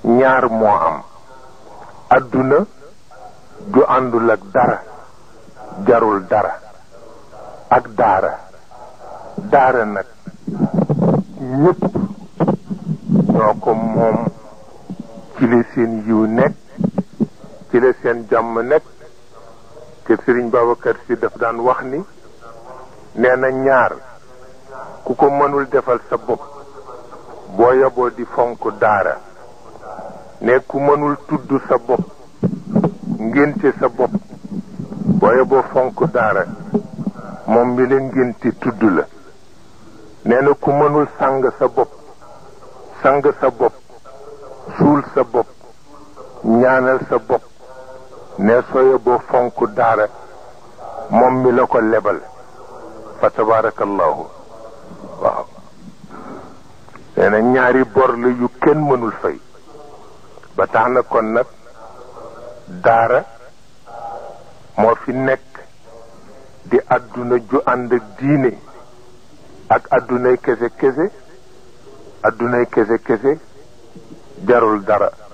ñaar moo am adduna du àndul ak dara jarul dara ak daara nag ñépp ñoo ko moom ci la seen yiw nekk ci la seen jàmm nekk te Sëriñ Babacar Si daf daan wax ni nee na ñaar ku ko mënul defal sa bopp boo yaboo di fonk daara ne ku mënul tudd sa bopp ngénte sa bopp boo yaboo fonk daara moom mi la ngénte tudd la nee na ku mënul sang sa bopp suul sa bopp ñaanal sa bopp ne soo yaboo fonk daara moom mi la ko lebal fa tabarakallahu waaw nee na ñaari bor la yu kenn mënul fay ba tax na kon nag daara moo fi nekk di àdduna ju ànd ak diine ak àddunay kese kese jarul dara